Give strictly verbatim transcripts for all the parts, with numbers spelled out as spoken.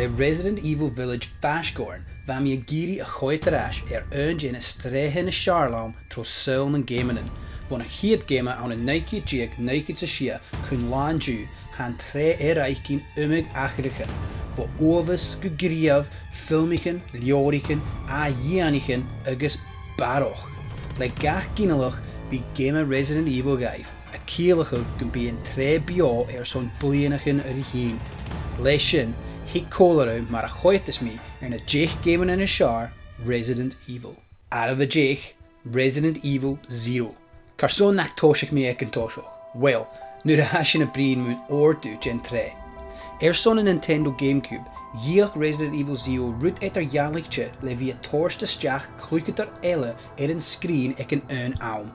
Le Resident Evil Village faisg oirnn, bha mi ag iarraidh a choimhead air ais air aon de na sreathan as fheàrr leam tro shaoghal nan geamannan. Bhon a' chiad gheama ann an naoi ceud deug, naochad 's a sia, chun an latha an-diugh, tha an t-sreath air fhaicinn iomadh atharrachadh, bho uabhas gu gnìomh, filmichean, leabhraichean, ath-dhìonaichean agus barrachd. Le gach ginealach, bidh geama Resident Evil dhuibh, a' ciallachadh gum bi an t-sreath beò airson bliadhnaichean ri thighinn. Leis sin, thig còmhla rium mar a choimheadas mi air na deich geamannan as fheàrr, Resident Evil. Àireamh a deich, Resident Evil Zero. Carson nach tòisich mi aig an toiseach? Uill, nuair a tha sinn a' bruidhinn mun òrdugh den t-sreath. Airson an Nintendo GameCube, dh'fheuch Resident Evil Zero rud eadar-dhealaichte le bhith a' toirt a-steach cluicheadair eile air an sgrìn aig an aon àm.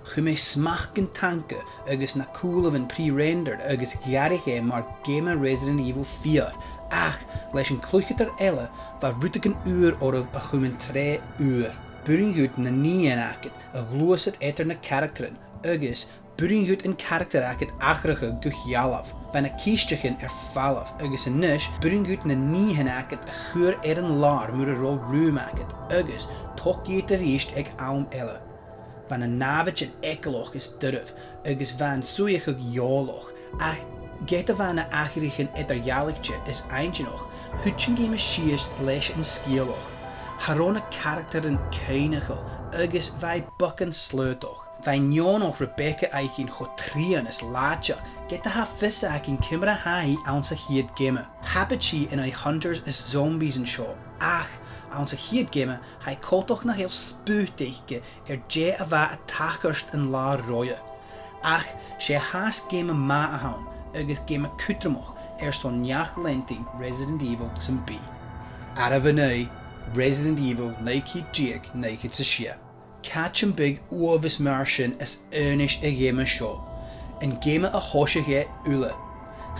Chùm e smachd an tanca agus na cùlaibhean pre-rendered agus dh'fhairich e mar gheama Resident Evil fìor, ach leis an cluicheadair eile, bha rudeigin ùr oirbh a chùm an t-sreath ùr. B' urrainn dhut na nithean agad a ghluasad eadar na caractaran agus b' urrainn dhut an caractar agad atharrachadh gu dealbh. Bha na cistidhean air falbh agus a-nis b' urrainn dhut na nithean agad a chur air an làr mura robh rùm agad agus togail iad a-rithist aig àm eile. Bha na nàimhdean eagalach is doirbh agus bha an suidheachadh eòlach, ach ged a bha na h-atharraichean eadar-dhealaichte is inntinneach, thuit an geama sìos leis an sgeulachd. Cha robh na caractaran cuimhneachail agus bha e beagan slaodach. Bha e neònach Rebecca fhaicinn cho trian is làidir, ged a tha fios againn ciamar a tha i anns a' chiad gheama. Thabaid i an aghaidh hunters is zombies an seo, ach anns a' chiad gheama tha e coltach nach eil spùt aice air dè a bha a' tachairt an latha roimhe. Ach 's e a tha 's geama math a th' ann, agus geama cudromach airson neach-leantainn Resident Evil sam bith. Àireamh a naoi, Resident Evil naoi ceud deug, naochad 's a sia. Càit am biodh uabhas mar sin as aonais a' gheama seo? An geama a thòisich e uile.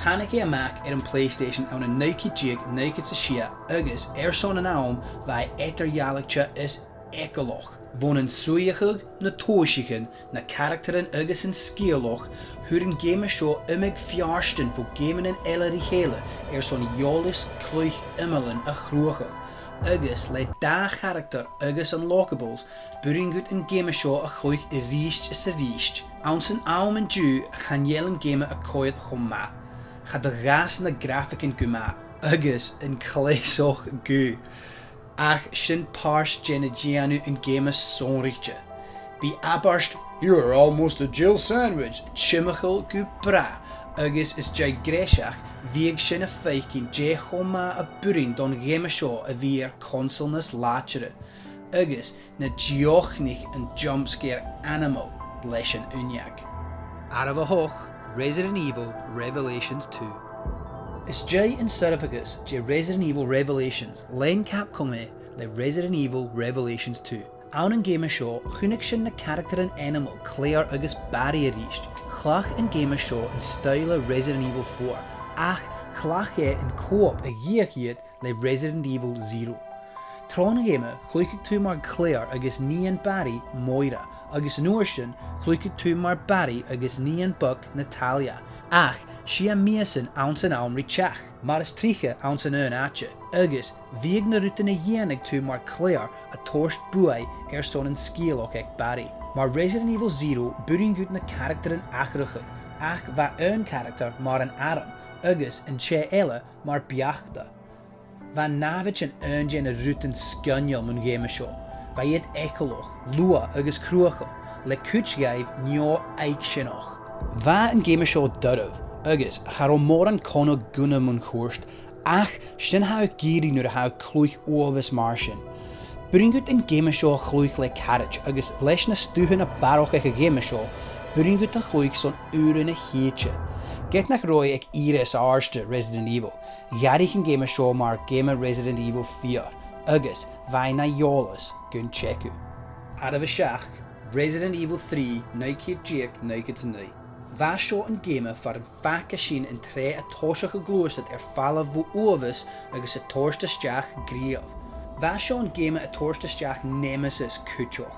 Thàinig e a-mach air a' PlayStation ann an naochad deug, naochad 's a sia, agus airson an àm bha e eadar-dhealaichte is eagalach. Bhon an suidheachadh, na tòimhseachain, na caractaran agus an sgeulachd, fhuair an geama seo iomadh feartan bho gheamannan eile ri chèile airson eòlas cluich iomlan a chruthachadh, agus le dà charactar agus an logables, b' urrainn dhut an geama seo a chluich a-rithist is a-rithist. Anns an àm an-diugh, chan eil an geama a' coimhead cho math. Cha do dh'fhàs na grafaigean gu math, agus an cleasachd guth. Ach sin pàirt den a' dèanamh an geama sònraichte. Bidh abairt "You're almost a Jill sandwich" timcheall gu bràth, agus às dèidh greiseag bhiodh sinn a' faicinn dè cho math a b' urrainn don gheama seo a bhith air consoles nas làidire, agus na deònaich an jumpscare ainmeil leis an uinneag. Àireamh a h-ochd, Resident Evil Revelations two. Às dèidh an soirbheachas de Resident Evil Revelations, lean Capcom e le Resident Evil Revelations two. Ann an geama seo, chunnaic sinn na caractaran ainmeil Claire agus Barry a-rithist. Chleachd an geama seo an stoidhle Resident Evil four, ach chleachd e an co-op a dh'fheuch iad le Resident Evil zero. Tron gheama, chluicheadh tu mar Claire agus nighean Barry, Moira, agus an uair sin, chluicheadh tu mar Barry agus nighean beag, Natalia. Ach, 's e mìosan anns an àm ri teachd, mar as trice anns an aon àite, agus bhiodh na rudan a dhèanadh tu mar Claire a' toirt buaidh airson an sgeulachd aig Barry. Mar Resident Evil zero, b' urrainn dhut na caractaran atharrachadh, ach bha aon charactar mar an arm, agus an tè eile mar beachd. Bha nàimhdean aon de na rudan sgoinneil mun gheama seo. Bha iad eagalach, luath agus cruthachail, le cuid dhaibh neo-fhaicsinneach. Bha an geama seo doirbh, agus cha robh mòran connadh gunna mun cuairt, ach sin a tha thu ag iarraidh nuair a tha thu a' cluich uabhas mar sin. B' urrainn dhut an geama seo a chluich le caraid, agus leis na stuthan a bharrachd aig a' gheama seo, b' urrainn dhut a chluich son uairean a thìde. Ged nach robh e aig ìre as àirde Resident Evil, dh'fhairich an geama seo mar gheama Resident Evil fìor, agus bha e na eòlas gun teagamh. Àireamh a seachd, Resident Evil three, naoi ceud deug, naochad 's a naoi. Bha seo an geama far am faca sinn an t-sreath a' tòiseachadh a' gluasad air falbh bho uabhas agus a' toirt a-steach gnìomh. Bha seo an geama a' toirt a-steach Nemesis cuideachd.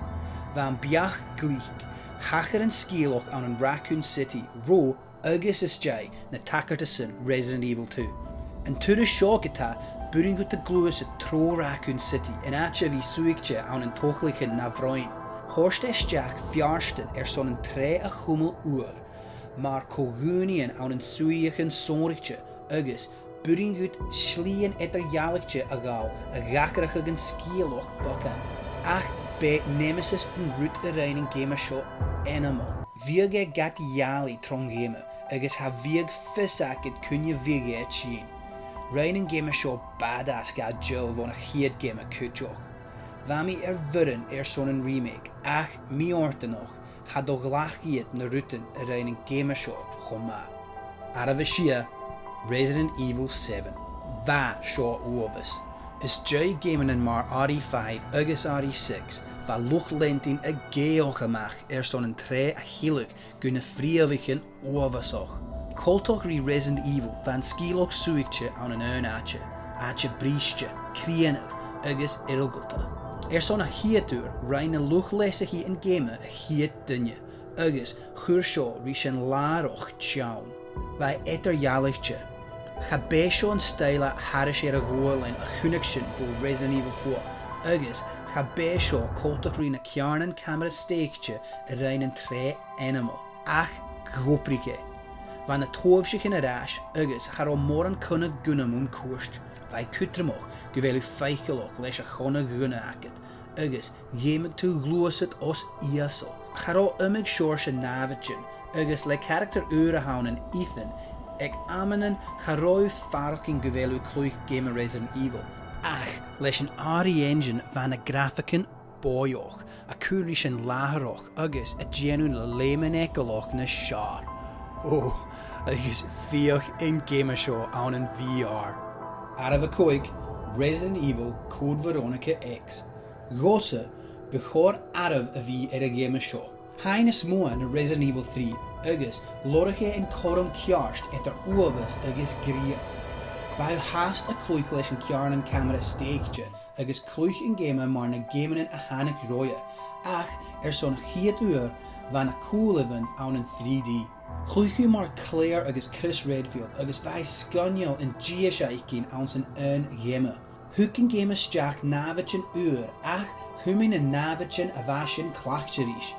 Bha am beachd glic. Thachair an sgeulachd ann an Raccoon City, ro agus às dèidh na tachartasan Resident Evil two. An turas seo ge-tà, b' urrainn dhut a ghluasad tro Raccoon City, an àite a bhith suidhichte ann an togalaichean na bhroinn. Thòisich e a-steach feartan airson an t-sreath a chumail uair, mar co-dhùnaidhean ann an suidheachaidhean sònraichte agus b' urrainn dhut slighean eadar-dhealaichte a ghabhail a dh'atharraicheadh an sgeulachd beagan. Ach b' e Nemesis an rud a rinn an geama seo ainmeil. Bhiodh e gad gheallaidh tron gheama agus cha bhiodh fios agad cuine bhiodh e a' tighinn. Rinn an geama seo badass gu dearbh bhon a' chiad gheama cuideachd. Bha mi air bhioran airson an remake, ach mì-fhortanach, cha do ghlac iad na rudan a rinn an geama seo cho math. Àireamh a sia, Resident Evil seven. Bha seo uabhas. Às dèidh geamannan mar R E five agus R E six, bha luchd-leantainn ag èigheachd a-mach airson an t-sreath a thilleadh gu na freumhaichean uabhasach. Coltach ri Resident Evil, bha an sgeulachd suidhichte ann an aon àite, àite briste, crìonach agus iongantach. Airson a' chiad uair, rinn na luchd-leasachaidh an geama a' chiad duine, agus chuir seo ris an làrach teann. Bha e eadar-dhealaichte. Cha b' e seo an stoidhle thairis air a' ghualainn a chunnaic sinn bho Resident Evil four, agus cha b' e seo coltach ri na ceàrnan camara stèidhichte a rinn an t-sreath ainmeil. Ach dh'obraich e. Bha na tòimhseachain air ais agus cha robh mòran connadh gunna mun cuairt. Bha e cudromach gu bheil thu faiceallach leis a' chonnadh gunna agad agus dh'fheumadh tu gluasad os ìosal. Cha robh iomadh seòrsa nàimhdean agus le caractar ùr a th' ann an Ethan, aig amannan cha robh thu a' faireachdainn gu bheil thu a' cluich geama Resident Evil. Ach leis an R E Engine bha na grafaigean bòidheach, a' cur ris an làthaireachd agus a' dèanamh na leum an eagalach nas fheàrr. Ò, agus feuch an geama seo ann an V R. Àireamh a còig, Resident Evil Code Veronica X. Dhòmhsa, bu chòir àireamh a bhith air a' gheama seo. Tha e nas motha na Resident Evil three, agus lorg e an cothrom ceart eadar uabhas agus gnìomh. Bha thu fhathast a' cluich leis an ceàrnan camara stèidhichte, agus chluich an geama mar na geamannan a thàinig roimhe, ach airson a' chiad uair bha na cùlaibhean ann an three D. Chluich thu mar Claire agus Chris Redfield agus bha e sgoinneil an dithis fhaicinn anns an aon gheama. Thug an geama a-steach nàimhdean ùr ach chùm e na nàimhdean a bha sin cleachdte ris.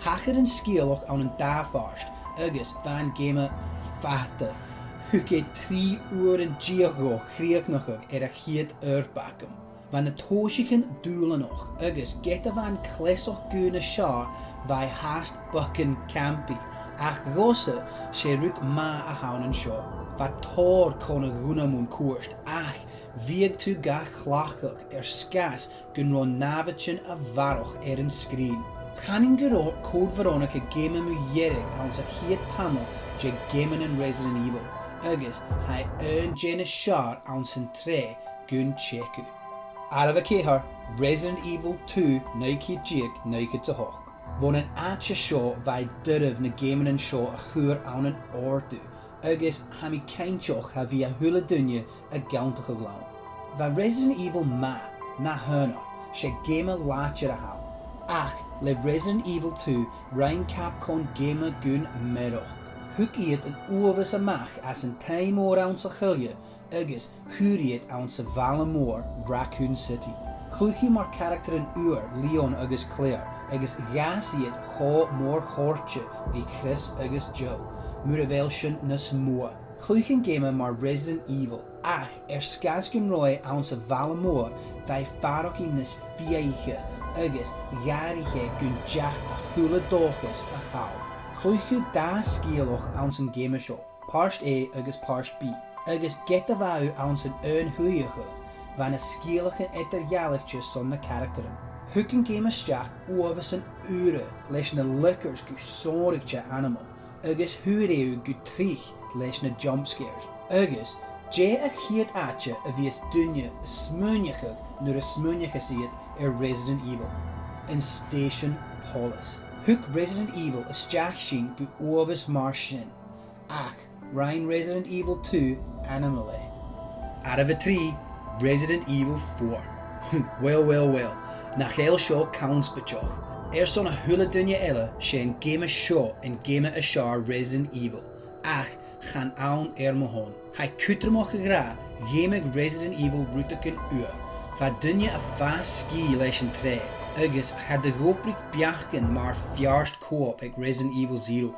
Thachair an sgeulachd ann an dà phàirt agus bha an geama fada. Thug e trì uairean deug dhomh crìochnachadh air a' chiad oidhirp agam. Bha na tòimhseachain dùbhlanach agus ged a bha an cleasachd gu nas fheàrr bha e fhathast beagan campy, ach dhòmhsa 's e rud math a th' ann an seo. Bha tòrr connadh gunna mun cuairt ach bhiodh tu ga chleachdadh air sgàth 's gun robh nàimhdean a bharrachd air an sgrìn. Chanainn gun robh Code Veronica geama mu dheireadh anns a' chiad t-saoghal de gheamannan Resident Evil, agus tha e aon de na seann anns an t-sreath gun teagamh. Àireamh a ceithir, Resident Evil two, naoi ceud deug, naochad 's a h-ochd. Bhon an àite seo bha e doirbh na geamannan seo a chur ann an òrdugh, agus tha mi cinnteach cha bhi a h-uile duine ag aontachadh leam. Bha Resident Evil math, na h-aonar, 's e geama làidir a th' ann. Ach le Resident Evil two, rinn Capcom geama gun mearachd. Thug iad an uabhas a-mach às an taigh mòr anns a' choille agus fhuair iad anns a' bhaile mòr Raccoon City. Chluich thu mar caractaran ùra, Leon agus Claire, agus dh'fhàs iad cho mòr-chòrdte ri Chris agus Jill, mura bheil sin nas motha. Chluich an geama mar Resident Evil, ach air sgàth 's gun robh e anns a' bhaile mòr, bha e a' faireachdainn nas fiadhaiche agus dh'atharraich e gun deach a h-uile dòchas a chall. Chluich thu dà sgeulachd anns an geama seo, Pàirt A agus Pàirt B, agus ged a bha thu anns an aon shuidheachadh, bha na sgeulachdan eadar-dhealaichte son na caractaran. Thug an geama a-steach uabhasan ùra leis na lickers gu sònraichte ainmeil, agus fhuair e thu gu tric leis na jump scares. Agus dè a' chiad àite a bhios daoine a' smaoineachadh nuair a smaoinicheas iad air Resident Evil? An Station Polis. Thug Resident Evil a-steach sinn gu uabhas mar sin. Ach rinn Resident Evil two ainmeil e. Àireamh a trì, Resident Evil four. Well, well, well. Nach eil seo connspaideach? Airson a h-uile duine eile, 's e an geama seo an geama as fheàrr Resident Evil. Ach chan ann air mo shon. Tha e cudromach a ràdh, dh'fheumadh Resident Evil rudeigin ùr. Bha daoine a' fàs sgìth leis an t-sreath, agus cha do dh'obraich beachdan mar feart co-op aig Resident Evil Zero.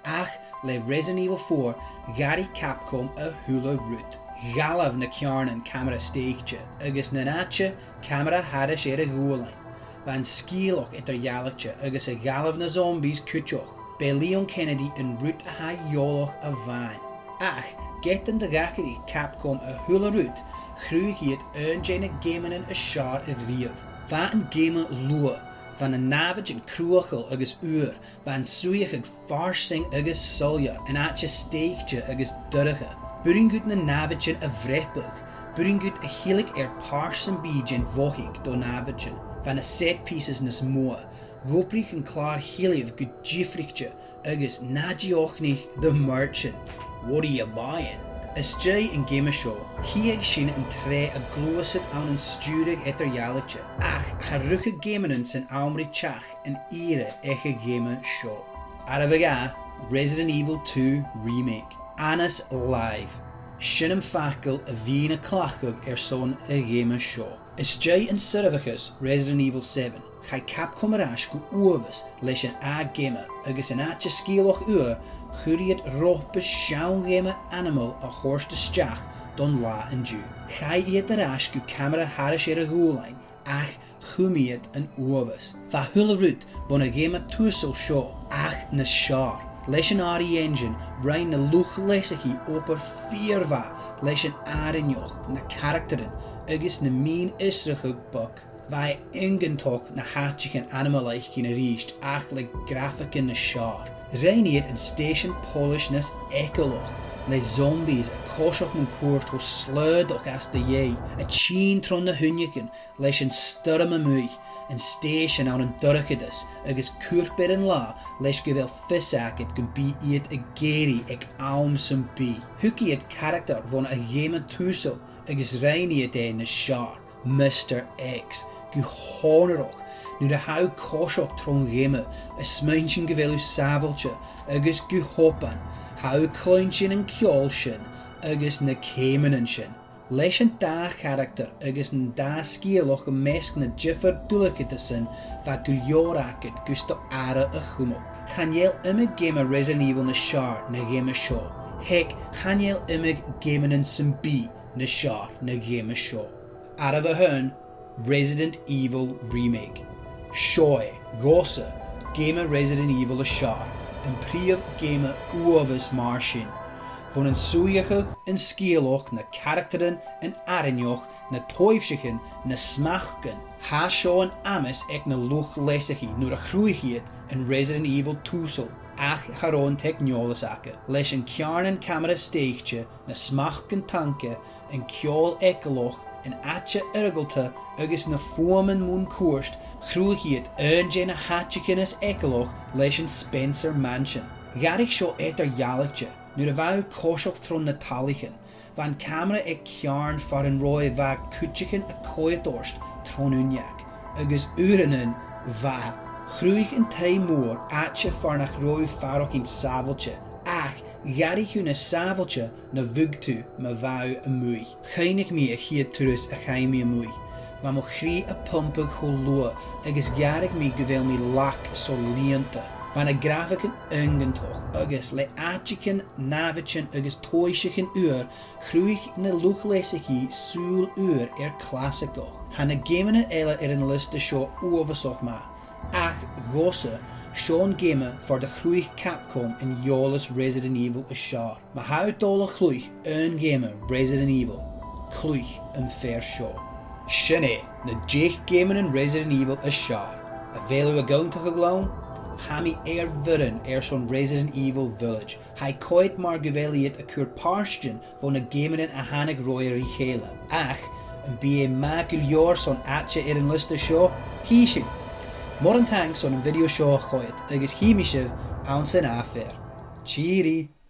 Ach le Resident Evil Four, dh'fhairich Capcom a h-uile rud. Dh'fhalbh na ceàrnan camara stèidhichte, agus nan àite camara thairis air a' ghualainn. Bha an sgeulachd eadar-dhealaichte agus a' gabhail na zombies cuideachd. B' e Leon Kennedy an rud a tha eòlach a-mhàin. Ach, ged an do dh'atharraich Capcom a h-uile rud, chruthaich iad aon de na geamannan as fheàrr a-riamh. Bha an geama luath, bha na nàimhdean cruthachail agus ùr, bha an suidheachadh farsaing agus soilleir, an àite stèidhichte agus dorcha. B' urrainn dhut na nàimhdean a bhreabadh, b' urrainn dhut a thilgeil air pàirt sam bith den bhothaig do nàimhdean. Bha na set pieces nas motha, dh'obraich an clàr-sheilbh gu diofraichte agus na dhìochuimhnich The Merchant. What are you buying? Às dèidh an geama seo, chitheadh sinn an t-sreath a' gluasad ann an stiùireadh eadar-dhealaichte, ach cha rugadh geamannan san àm ri teachd an ìre aig a' gheama seo. Àireamh a dhà, Resident Evil Two Remake. Annas làimh. Sin am facal a bhithinn a' cleachdadh airson a' gheama seo. Às dèidh an soirbheachas Resident Evil Seven, chaidh Capcom air ais gu uabhas leis an ath gheama, agus an àite sgeulachd ùr, chuir iad romhpa seann gheama ainmeil a thoirt a-steach don là an-diugh. Chaidh iad air ais gu camara thairis air a' ghualainn, ach chùm iad an uabhas. Bha a h-uile rud bhon a' gheama tùsail seo ach nas fheàrr. Leis an RE Engine, rinn na luchd-leasachaidh obair fìor mhath leis an àrainneachd, na caractaran agus na mion-fhiosrachadh beag. Bha e iongantach na h-àiteachan ainmeil fhaicinn a-rithist ach le grafaigean nas fheàrr. Rinn iad an stèisean poilis nas eagalach, le zombies a' coiseachd mun cuairt cho slaodach às do dhèidh, a' tighinn tro na h-uinneagan leis an stoirm a-muigh, an stèisean ann an dorchadas agus cuirp air an là leis gu bheil fios agad gum bi iad ag èirigh aig àm sam bith. Thug iad caractar bhon a' gheama tùsail agus rinn iad e nas fheàrr, Mister X, gu h-onarach. Nuair a tha thu a' coiseachd tron gheama, a' smaointinn gu bheil thu sàbhailte, agus gu h-obann, tha thu a' cluinntinn an ceòl sin agus na ceumannan sin. Leis an dà charactar agus an dà sgeulachd am measg nan diofar dhuilgheadasan, bha gu leòr agad gus do aire a chumail. Chan eil iomadh geama Resident Evil nas fheàrr na geama seo. Heck, chan eil iomadh geamannan sam bith nas fheàrr na geama seo. Àireamh a h-aon, Resident Evil Remake. Seo e, dhòmhsa, geama Resident Evil as fheàrr, am prìomh gheama uabhas mar sin. Bhon an suidheachadh, an sgeulachd, na caractaran, an àrainneachd, na taibhseachan, na smachdan, tha seo an amas aig na luchd-leasachaidh nuair a chruthaich iad an Resident Evil tùsail, ach cha robh an teicneòlas aca. Leis an ceàrnan camara stèidhichte, na smachdan tanca, an ceòl eagalach, an àite iongantach agus na fuaimean mun cuairt, chruthaich iad aon de na h-àiteachan as eagalaiche leis an Spencer Mansion. Dh'fhairich seo eadar-dhealaichte nuair a bha thu a' coiseachd tro na tallaichean. Bha an camara aig ceàrn far an robh e, bha cuideigin a' coimhead ort tron uinneag, agus uaireannan bha. Chruthaich an taigh mòr àite far nach robh thu a' faireachdainn sàbhailte, ach dh'fhairich thu nas sàbhailte na bhiodh tu ma bha thu a-muigh. Chuimhnich mi a' chiad turas a chaidh mi a-muigh. Bha mo chridhe a' pumpadh cho luath agus dh'fhairich mi gu bheil mi lag 's cho lìonta. Bha na grafaigean iongantach agus le àiteachan, nàimhdean agus taibhseachan ùr, chruthaich na luchd-leasachaidh sùil ùr air clasaigeach. Tha na geamannan eile air an liosta seo uabhasach math. Ach dhòmhsa, seo an geama far do chruthaich Capcom an eòlas Resident Evil as fheàrr. Ma tha thu dol a chluich aon gheama Resident Evil, cluich am fear seo. Sin e, na deich geamannan Resident Evil as fheàrr. A bheil thu ag aontachadh leam? Tha mi air bhioran airson Resident Evil Village. Tha e coltach mar gu bheil iad a' cur pàirtean bho na geamannan a thàinig roimhe ri chèile, ach am bi e math gu leòr son àite air an liosta seo? Chì sinn! Mòran taing son am video seo a choimhead, agus chì mi sibh anns an ath fhear. Tìoraidh!